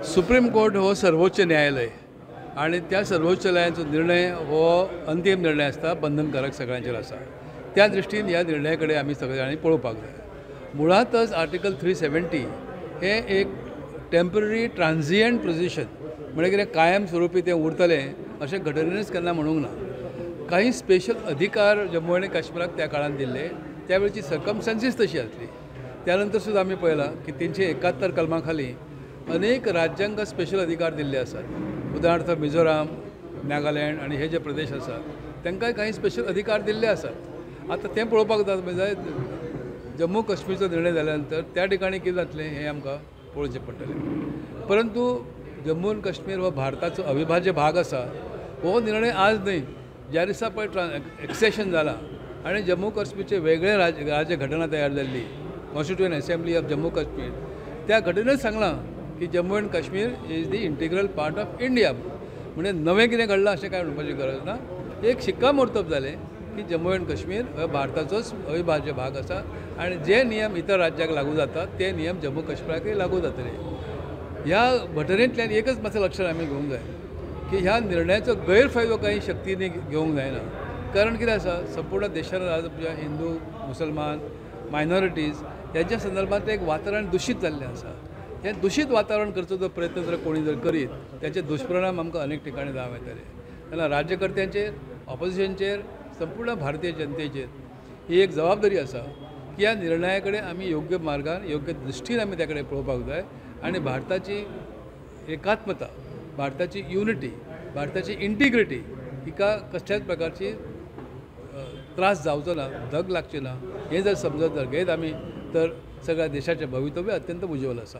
Supreme court हो सर्वोच्च न्यायालय आनी त्या सर्वोच्च न्यायालयाचो निर्णय हो अंतीम निर्णय आसता, बंधनकारक सगळ्यांचेर आसा. त्या दृश्टीन ह्या निर्णया कडेन आमी सगळे जाणांनी पळोवपाक जाय. मुळांतच आर्टिकल 370 हें एक टेम्पररी ट्रान्जियंट पोजिशन, म्हणजे कितें कायम स्वरुपी तें उरतलें अशें घटनेनच केन्ना म्हणूंक ना. काही स्पेशल अधिकार जम्मू आनी काश्मीराक त्या काळान दिल्ले, त्या वेळची सर्कमस्टांसीस तशी आसली. त्यानंतर सुद्दां आमी पळयलां की 371 कलमा खाली अनेक राज्यांक स्पेशल अधिकार दिल्ले आसात. उदाहरणार्थ मिझोराम, नागालँड आनी हे जे प्रदेश आसात तांकांय काही स्पेशल अधिकार दिल्ले आसात. आतां तें पळोवपाक जाय, जम्मू काश्मीरचो निर्णय जाल्या नंतर त्या ठिकाणी कितें जातलें हें आमकां पळोवचें पडटलें. परंतु जम्मू आनी काश्मीर हो भारताचो अविभाज्य भाग आसा. हो निर्णय आज न्हय, ज्या दिसा पळय एक्सेशन जाला आनी जम्मू काश्मीरचे वेगळे राज्य घटना तयार जाल्ली, Constituent Assembly of Jammu Kashmir, त्या घटनेन सांगलां की Jammu and Kashmir is the integral part of India. म्हणजे नवें कितें घडलां अशें कांय म्हणपाची गरज ना. एक शिक्कामोर्तब जालें की जम्मू एंड काश्मीर हो भारताचोच अविभाज्य भाग आसा आनी जे नियम इतर राज्याक लागू जातात ते नियम जम्मू काश्मीराकय लागू जातले. ह्या घटनेंतल्यान एकच मातशें लक्षात आमी घेवंक जाय की ह्या निर्णयाचो गैरफायदो काही शक्तींनी घेवंक जायना. कारण कितें आसा, संपूर्ण देशान आज हिंदू, मुसलमान, मायनॉरिटीज ह्यांच्या संदर्भात एक वातावरण दुशीत जाल्लें आसा. हें दुशीत वातावरण करचो जो प्रयत्न जर कोणी जर करीत त्याचे दुष्परिणाम आमकां अनेक ठिकाणी जावं येतले. तेन्ना राज्यकर्त्यांचेर, ऑपोजिशनचेर, संपूर्ण भारतीय जनतेचेर ही एक जबाबदारी आसा की ह्या निर्णया कडेन आमी योग्य मार्गान, योग्य दृश्टीन आमी त्या कडेन पळोवपाक जाय आनी भारताची एकात्मता, भारताची युनिटी, भारताची इंटिग्रिटी हिका कसल्याच प्रकारची त्रास जावचो ना, धग लागची ना, हें जर समजत जर घेत आमी तर सगळ्या देशाचें भवितव्य अत्यंत उज्ज्वल आसा.